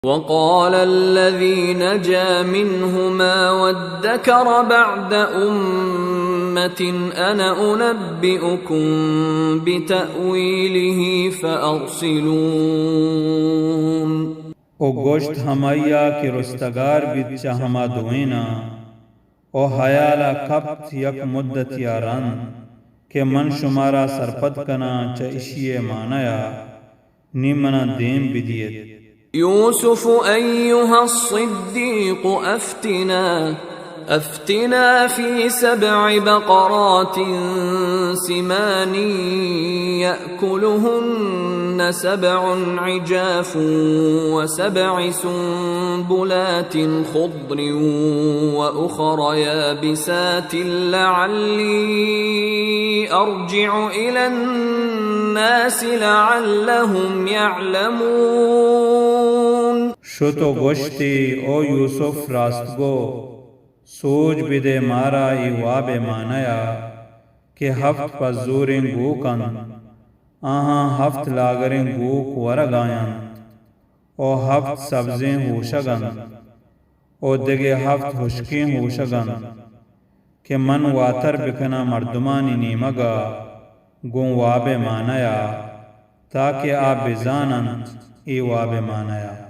وقال الذي نجا منهما وادكر بعد أمة أنا أنبئكم بتأويله فأرسلون۔ و گوشت ہمائیا کہ رستگار بیت چہ ہما دوئیناں، و حیالا کپت یک مدتیا رند کہ من شمارا سرپد کناں چہ اشیئے معنایا، نی منا دیم بدیت۔ يوسف أيها الصديق أفتنا، أفتنا في سبع بقرات سمان يأكلهن سبع عجاف وسبع سنبلات خضر وأخر يابسات لعلي أرجع إلى الناس لعلهم يعلمون۔ شت و گوشتی، او یوسف راستگو، سوج بدے مارا اے وابئے معنایا کہ ہفت پزوریں گوک انت، آہاں ہفت لاگریں گوک ورگا انت و ہفت سبزیں ہوشگ انت و دگہ ہفت ہشکیں ہوشگ انت کہ من واتر بکناں مردمانی نیمگا گوں وابئے معنایا، تاکہ آ بزان انت اے وابئے معنایا۔